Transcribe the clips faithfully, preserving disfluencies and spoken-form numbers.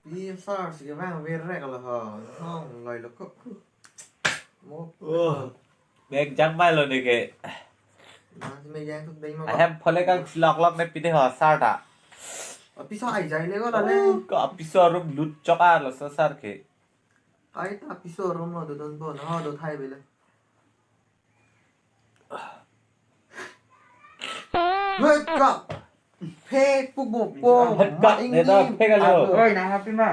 Pi sar si kevang verek lo ho. Hong loi lo kok. Mo. Oh. Bag jang mai lo ne ke. Mas me jang tuk dei mo. Ahem phole kang silok lok ne pide ho sar ta. Apiso ai jai le ko la le. Oh, ka apiso room lut chok a lo so sar ke. Ai ta apiso room lo do don bo na ho do thai bele. Hei ka. Phe pu bo po. Hei ka, ma ne ta ingni. Phe ka lo. Oi, nang happy ma.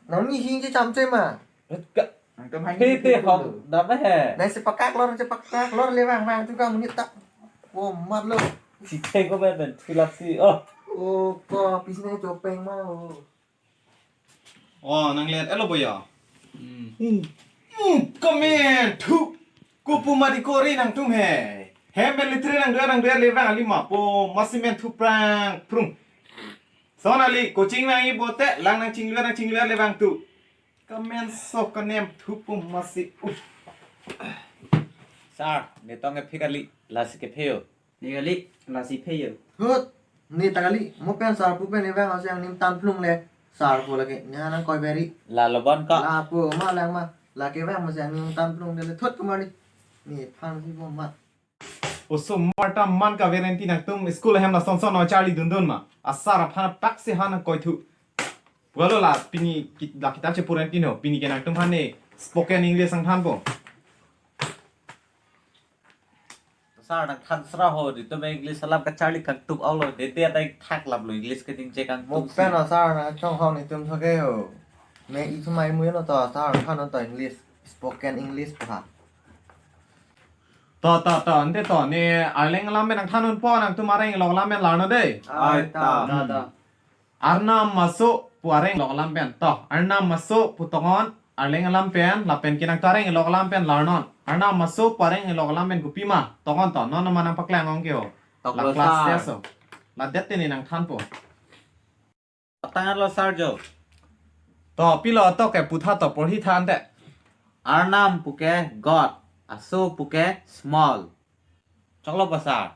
Nang ni hing je cham che ma. Hei ka. Nang tum hang phe ni te phe hong lo. Dam he. Nang si pakak lor, si pakak lor le vang vang tu ka monit ta. Wo mat lo. Si che ko ben ben thu lap si. Oh. Oh, ko pis ne chopeng ma o. Oh, nang let elo boya. Hmm. Hmm. Hmm, comment thu. Ko pu ma di kori nangtum he. Hem ben litre nang dua nang dua le vang ali ma po ma si men thu prang prung. Son ali coaching nang i bote lang nang chingluar nang chingluar le vang tu. Comment so kanem thu pu ma si. Uh. Sar, ne tong e phe kali, lasi kephe yo. Ne kali, lasi phe yo. Hut, ne ta kali, mo pen sar pu pen evang asi angnim tan plung le, sar pu lagi, ne nang koi beri. La lo bon ko. La pu ma lang ma, la kevang ma si angnim tan plung le thot kumari. Ne phan si bo ma. Osomar ta man ka guarantee nangtum school hem la son son no charli dun dun ma. Asar aphan pak si han koi thu. Walo la pini ki-, la kitab che puran kino, pini ke nangtum han ne spoken English ang than po. Sar nang than sra ho, di tum English alam kacharli kangtuk aulo, dede atai thak lap lo English ke ding che kangtuk. Mo si. Pen o sar nang chong hong ni tum thake ho. Me i thumai mu no to sar than to English, spoken English pa. To, to, to, ante to, ne arleng alam pen nang than un po nangtum areng lok alam pen larno dei. Ai ta. Ta, ta. Arnam maso pu areng lok alam pen. To, arnam maso pu tongon, arleng alam pen, lapen ke nang to areng lok alam pen larnon. Arnam maso pu areng lok alam pen kopi ma, tongon to, non ma nang paklang ong ke ho. Tok la lo class sar. Test o. La det te ne nang than po. Tangan lo sar jo. To, pilo to ke putha to porhi than te. Arnam pu ke God, aso pu ke small. Choklo pasar.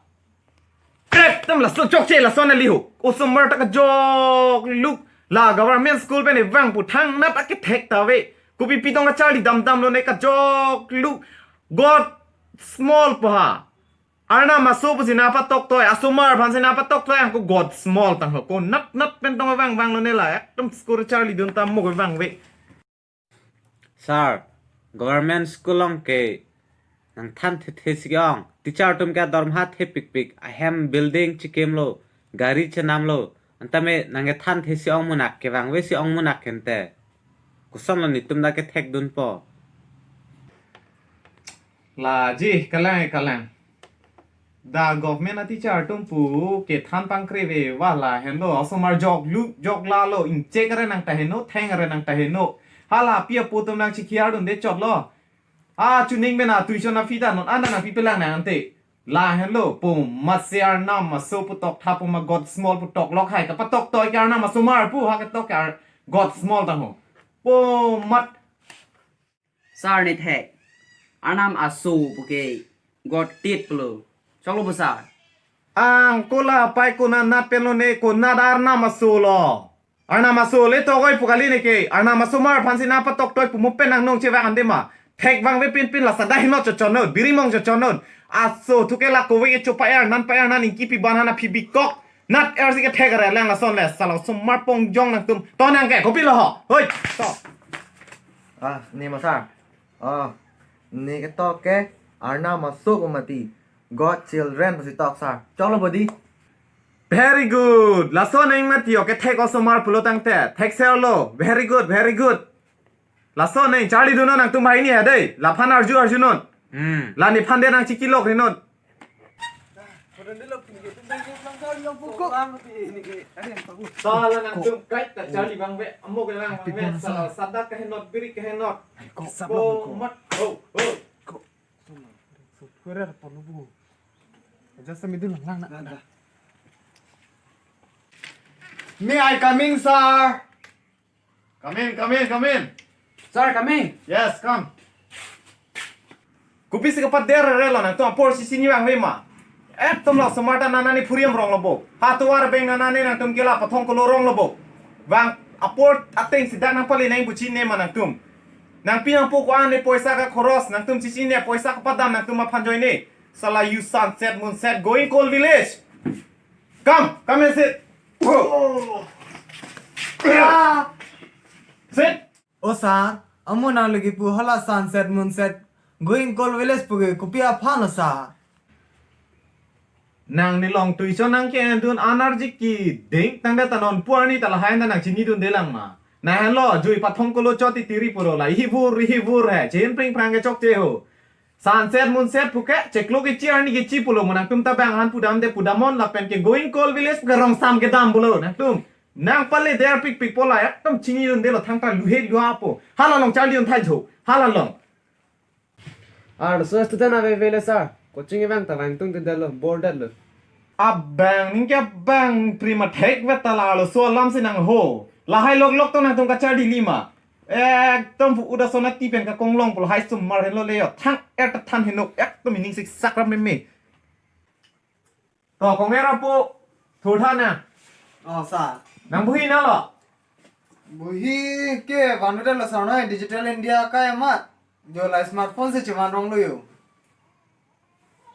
Krep tam laso chokche lason ali ho. Osomar ta kajok luk. La government school pen evang pu thangnat akethek ta ave. Kopi pitong kacharli dam dam lo ne kajok luk. God small pu ha. Arnam aso pusi nangpatok toi, asomar aphansi nangpatok toi, ang ko God small tang ho, ko nat nat pen tong vang vang lo ne la, ekdom school charli dun tam mo vang ve. Sir, government school along ke nang than the the si ong, teacher atum ke dormoha the pik pik, ahem building chikim lo, gari chenam lo, anta me nang kethan the si ong munak ke vang ve si ong munak kente. Koson lo nitum da kethek dun po. La ji, kalang, kalang. Da government a teacher atum pu kethan pangkre ve va lahenlo, osomar jok lu, jok la lo, ingchek are nang ta heno, theng are nang ta heno. Hala pi apo atum nang chikhiar dun de chot lo. A chuning bena tuition a fee ta non anda nang pipelang nang ante. Lahenlo, po mat si Arnam aso pu tok tha po ma God small pu tok lok hai kapatok toi ke Arnam asomar pu ha ketok ke Ar-, God small ta ho. Po mat. Sir ne thek. Arnam aso pu ke God tit pulo. Choklo bo sir. Ang ko la pai konat nat pen lo ne konat Arnam aso lo. Arnam aso le tokoi pu kali ne ke. Arnam asomar aphansi nangpatok toi pu mo pen nang nong chevang ande ma. Thek vang ve pin pin la sada hinot chochon non. Biri mong chochon non. Aso thu ke la kove ke chopa er nan pa er nan ingki pi ban hana phi bikok. Nat er si kethek are lang lason le salo osomar pongjong nangtum. To nang ke kopi lo ho. Hoi. To. Ah, ne ma sir. Ah, ne ketok ke Arnam aso pu mati. God children pusi tok sir. Choklo bo di. Very good. Lason neng mati o kethek osomar pulo tangte. Thekser lo. Very good, very good. Lason neng charli dun non nangtum hai ni ha dei. Laphan arju arju non. Hmm. La nephan de nang chikilok ri non. Sala nangtum kait ta charli vang ve. Amo ke vang ve. Sala sadak ke henot, biri ke henot. Ko mat. Oh, oh. Ko. Sukurer ponu bu. Just me dun lang na. May I coming, sir? Come in, come in, come in. Sir, come in. Yes, come. Kopi si kapader re lo nangtum apor si sini vang ve ma. Ekdom la osomar ta nang nani phuriam rong lo bo. Ha tovar beng nang nani nangtum ke la pathong kolo rong lo bo. Bang apor ateng si dak nangpale nang buchi ne ma nangtum. Nangpi nangpo ko-an ne poisa ka khoros nangtum chichi ne poisa kapadam nangtum aphan joine. Sala you sunset moonset going coal village. Come, come and sit. Sit. O sir, amo nangli kipu hala sunset moonset going coal village pu ke kopi aphan lo sir? Nang ne longtui chot nang ke-endun anarji keding tangdet ta non pu arni ta lahai ta nang chinidunde lang ma. Nang henlo jui pathong kolo chot titiri puro la ihivur ihivur he chin pring prang ke chokche ho. Sunset moonset pu ke chiklo kechi arni kechi pulo mo nangtum ta bang han pudamde pudamnon lapen ke going coal village pu ke rongsam kedam pulo nangtum. Nangpale der pikpik po la ekdom chinidunde lo thangta luhe luapo. Hala long charli un thai jho. Hala long. Arloso student avevelo sir. Coaching event ta lang tung tendelo, bored lo. Abang ning ke abang prima thek vet ta la arloso alam si nang ho. Lahai lok lok to nangtum kacharli lima. Ekdom pu uda sona ti pen ka konglong pu lahai sumar henlo le yo. Thang er ta than henok ekdom ining sik sakram meme. To, kong era po thurtha na. Oh, sir. Nang buhi na lo. Buhi ke vanvedet lo sir noi Digital India kai amat. Jo la smartphone si chivan rong lo yo.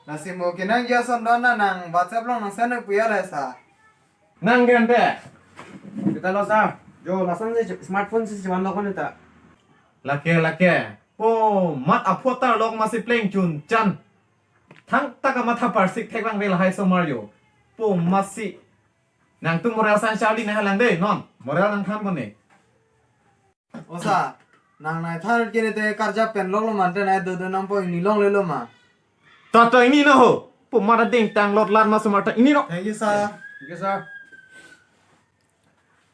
Lasi mo kenang ya son don na nang WhatsApp long nang send puya le sir. Nang gente. Kita lo sir. Jo lason si smartphone si chivan lo kon ta. Lake lake. Po mat aphotar lok masi pleng chun chan. Thangta kamatha parsik thek lang ve lahai somar yo. Po masi. Nangtum moral science charli nang halang de non. Moral nang than bone. O sir, nang nai than kene te karja pen lok lo man te nai do do nang po ini long le lo ma. Tata ini na ho. Po mara ding tang lot lat ma somar ta ini no. Thank you sir. Thank you sir.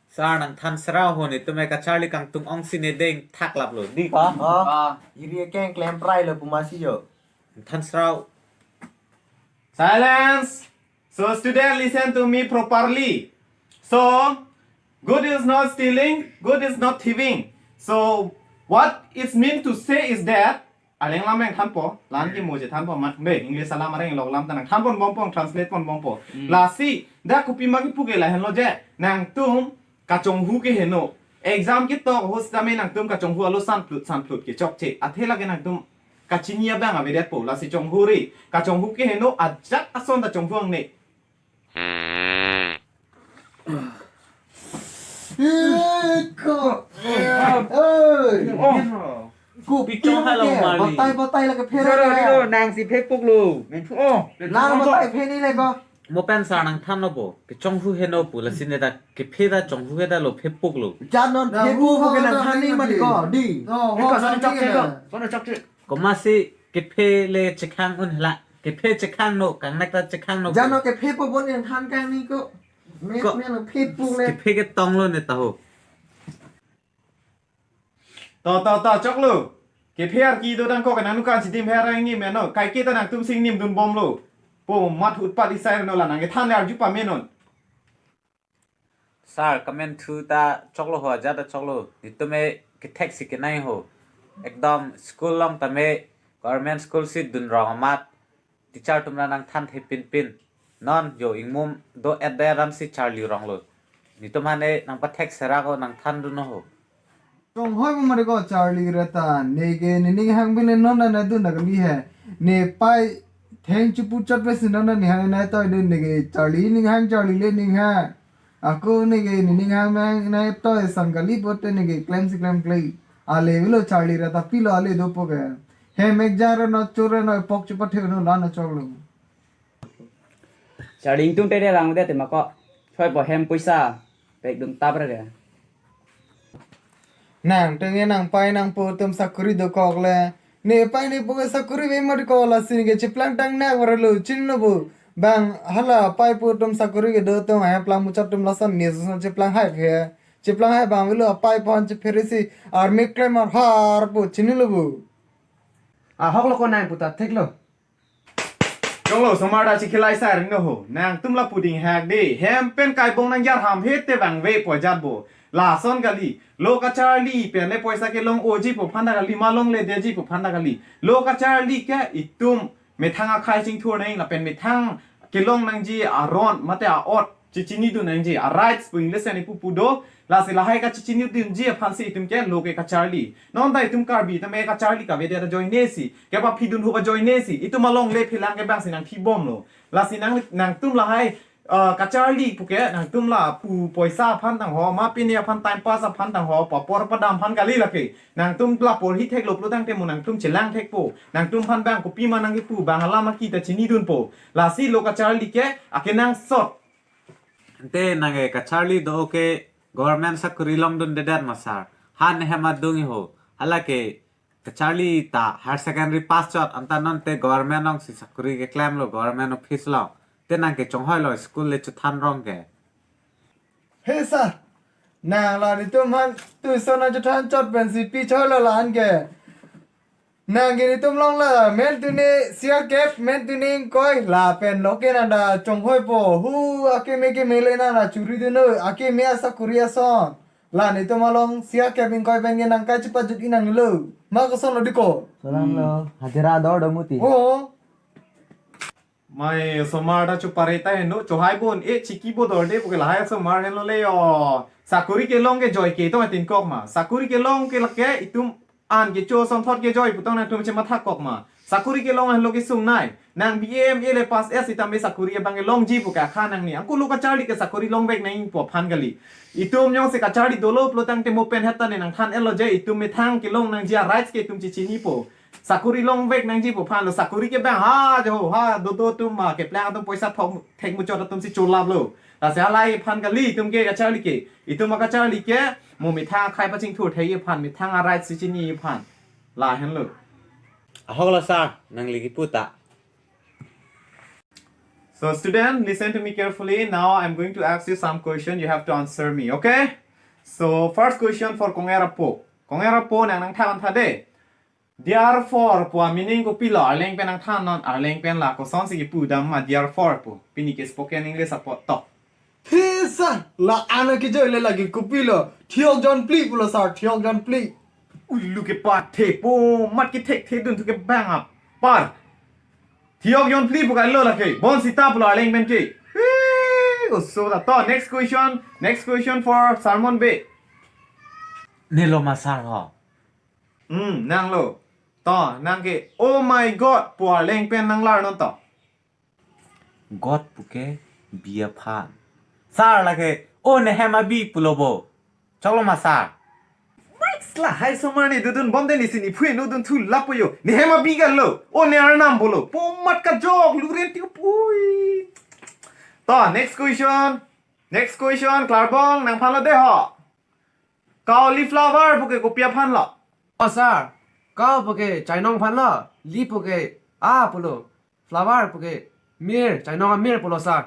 Sir nang than sera ho netum e kacharli kangtung ong si ne deng thak lap lo. Di ka? Ah, iri keng klem prai lo pu masi yo. Than sera. Silence. So student, listen to me properly. So good is not stealing, good is not thieving. So what it's mean to say is that aleng lam nang thanpo, lan ke mo je thanpo mat be English alam areng lok lam ta nang thanpon bompo, translate pon bompo. Hmm. Lasi dak kopi ma kipu ke lahenlo je nangtum kachonghu ke heno. Exam ketok ahut sitame nangtum kachonghu alo sanplut sanplut ke chokche. Athe lake nangtum kachini abang avedetpo lasi chonghuri. Kachonghu ke heno ajat ason ta chonghu angne. Iko. Oi. Oh. Ku Pi chong halo ke, mali. Batai batai lake phere. Joro, joro, nang si phepuk lo. Men phu, oh. Nang batai phe ni le ko. Mo pen sir nang than lo bo. Kechonghu heno pu lasi ne ta kephe ta chonghu he ta lo phepuk lo. Jan non phe pu ke nang than ni mat ko di. Ko son chok ke ko. Son chok ke. Ko masi kephe le chekhang un la. Kephe chekhang no, kangnek ta chekhang no. Jan non kephe pu bon yang than kang ni ko. Me me lo phe pu le. Kephe ke tong lo ne ta ho. To, to, to, choklo. Kephe arki do dang ko ke nang nukan si dim her ngi meno. Kaike ta nangtum si nim dun bomlo. Po mat hut pat isai no la nang kethan le arju pame non. Sir, kamen thu ta choklo ho, ajat ta choklo. Netum e kethek si kenai ho. Ekdom school long tame government school si dun rong amat. Teacher atum ra nang than the pinpin. Non yo ingmum do-et do-et ram si charli rong lo. Netum han e nang pathek sera ko nang than dun ho. Chonghoi mo mari ko charli reta. Ne ke ne ning hang bile non na dun na kali he. Ne pai theng chupu chot pe si non na ni hang na to dun ne ke charli ning hang charli le ning ha. Ako ne ke ne ning hang mang na to sang kali pote ne ke klem si klem klei. Ale velo charli reta pilo ale do po ke. Hem ek jar no chore no pok chupa the no la no choklo. Charli ingtung te de lang de te ma ko. Choi po hem puisa. Pek dum tap re de. Nang tenge nang pai nang po tum sakuri do kok le. Ne pai ne po sakuri ve mar ko lasi ke chiplang tang na var lo chin lo bu. Bang hala pai po tum sakuri ke do tum hai plang muchot tum lason ne so chiplang hai phe. Chiplang hai bang velo pai pon chiphere si army claim ar har po chin lo bu. Ahok lo ko nang puta thek lo. Choklo somar ta chikhilai sai ring no ho. Nangtum la puding hak de. Hem pen kai bong nang yar ham he te bang ve pojat bo. Lason kali. Lo kacharli pen le poisa kelong oji po phan ta kali ma longle deji po phan ta kali. Lo kacharli ke itum methang akhai chingthur nai lapen methang kelong nangji aron mate a-ot chechinidun nangji, a-rights pu English an ipu pu do. Lasi lahai kachechinidunji aphansi itum ke lo ke kacharli. Non ta itum Karbi tame kacharli kavedet ajoine si, kepaphidun hup ajoine si itum alongle phelang ke bang si nangphibomlo. Lasi nang, nangtum lahai, uh, kacharli puke nangtum lapu poisa aphan tangho, ma pini aphan time pass aphan tangho, papor padam aphan kali lake. Nangtum la porhi theklo pulo tangte mo nangtum chelang thekpo. Nangtum aphan bang kopima nangkipu, bang alam aki ta chinidunpo. Lasi lo kacharli ke akenangsot. Ante nang ke kacharli do ke government sakori longdundedet ma sir? Han hem adung ho. Hala ke kacharli ta higher secondary pass chot anta non te government along si sakori keklemlo, government office along. Te nang ke chonghoilo school le chothan rong ke. He sir, nang la netum aphan tuition chothan chot pensi pi choilo la-an ke. Nang ke netum along la mentune C R K F, mentune ingkoi lapen lo ke nang ta chonghoipo. Hu akeme keme le nang ta churidunnon, akeme asakori ason. La netum along C R K F ingkoi pen ke nang kai chepajut-i nangnelo. Ma kosonlo diko. Solang lo, hajira dor do muti. Oh. Mai osomar ta chupare ta heno, chohai bon, e chiki bodor de, puke lahai osomar henlo le yo. Sakori kelong ke joi ke tong atin kok ma. Sakori kelong ke lake itum an kecho asonthot kejoi pu tong nangtum chematha kok ma. Sakori kelong henlo kesung nai. Nang B A M A le pass es sitame sakori abang kelongji puke akha nangni. Angkulo kacharli ke sakori longvek nangpo aphan kali. Itum jongsi kacharli dolo pulo tangte mo pen heta ne nangthan-etlo je, itum methang kelong nangji a-rights ke itum chechinipo. Sakori longvek nangji pu aphanlo, sakori ke bang ha jo ha dodo atum ma keplang atum poisa thok thek muchot atum si cholaplo. Lasi halai aphan kali itum ke kacharli ke. Itum akacharli ke mo methang akhai pachingthur thek aphan, methang a-rights si chini aphan. La henlo. Ahok la sir, nangli kipu ta. So student, listen to me carefully. Now I'm going to ask you some question. You have to answer me, okay? So first question for Konger apo. Konger apo nang nangthan tha de. Therefore pu a-meaning kopilo, Arleng pen nangthannon, Arleng pen la kosonsi kipu dam ma therefore pu. Pini ke spoken English apot to. He sir, la-an akejoi le lake kopilo. Thiok jonphli pulo sir, thiok jonphli. Ulu kepathe po, mat kethekthe dun thu ke bang apar. Thiok jonphli pu kali lo lake, bonsita pulo Arleng pen ke. Hee, oso ta. To, next question, next question for Sermon Bey. Nelo ma sir ho. Hmm, nanglo. To, nang ke, "Oh my God" pu Arleng pen nanglarnon to. God puke bi aphan. Sir lake, "Oh, ne hem abi" pulo bo. Choklo ma sir? Max lahai osomar ne dodun bom de, nisi ni phui no dun thu lapo yo. "Ne hem abi" kali lo. "Oh, ne arnam" pulo. Po mat kajok, luren ti pui. To, next question. Next question, Klarbong, nangphanlo de ho. Cauliflower puke kopi aphanlo? Oh sir, cow puke chainong aphanlo, leaf puke a pulo, flower puke mir, chainong amir pulo sir.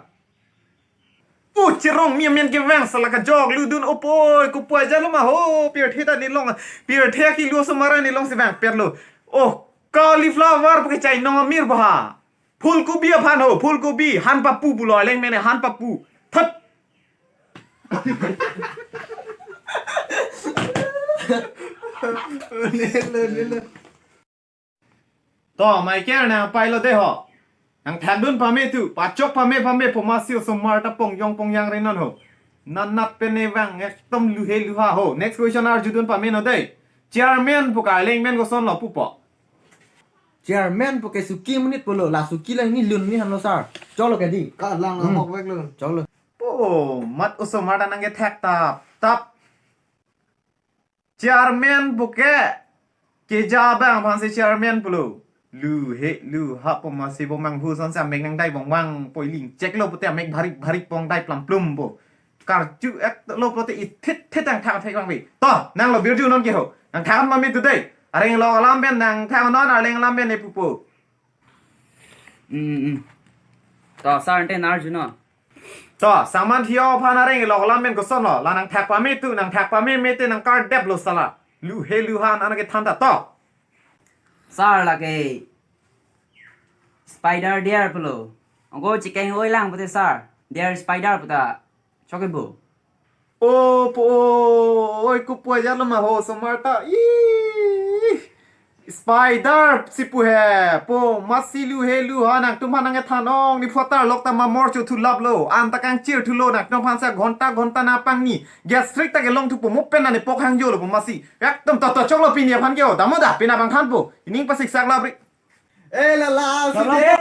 O cherong mi amen kevang sala kajok ludun opoi, kopi ajat lo ma ho, pirthe ta nelong, pirthe akilu osomar nelong si vangpetlo. Oh, cauliflower puke chainong amir bo ha. Phulkobi aphan ho, phulkobi, han papu pulo Arleng pen ne han papu. Thot. Nelo, nelo. To, Michael nangpailo de ho. Nangthandun pame thu, pachok pame pame po masi osomar ta pongjong pongjang renon ho. Nanat pen ne vang ekdom luhe luha ho. Next question arjudun pamenon de. Chairman puke Arleng pen kosonlo pupo? Chairman puke suki monit pulo, la suki la hini lun ni hanlo sir. Choklo ke di. Kalang Hmm. ahok veklo. Choklo. Po, mat osomar ta nangkethek tap tap. Chairman puke keja abang aphansi chairman pulo. Luhe luha po masi bo manghu asonsi amek nangdai bong bang po, iling cheklo pute amek bharik bharik pong dai plum plum po. Karju ek lo pulote ithit thit nangthan thek bang bi. To, nanglo birjunon ke ho. Nangthan mami today. Areng lo alam pen nangthannon, Arleng alam pen ne pupo. Hmm, hmm. To, sir, ante nang arjunon. To, Sangman Theo aphan areng lo alam pen kosonlo. La nangthak pame thu, nangthak pameme te nangkardeplo sala. Luhe luhan an kethan ta to. Sir lake spider dare pulo. Anke chikeng oi lang pute sir. Dare spider puta. Choke bo. O po, oi, kopi ajat lo ma ho osomar ta. Ih. Spider si pu he po, masi lu he lu ha, nangtum aphan nang-ethan ong, ne photar lok ta mamor chothu laplo, an ta kangchir thulo, nangtum aphan sa ghonta ghonta nangpangni, gastric ta kelong thupo, mo pen nane pok hangjo lo po masi. Ekdom to to choklo pini aphan ke o, damo da, pini abang thanpo, ining pasik sak labri. Eh, lala, si Lala.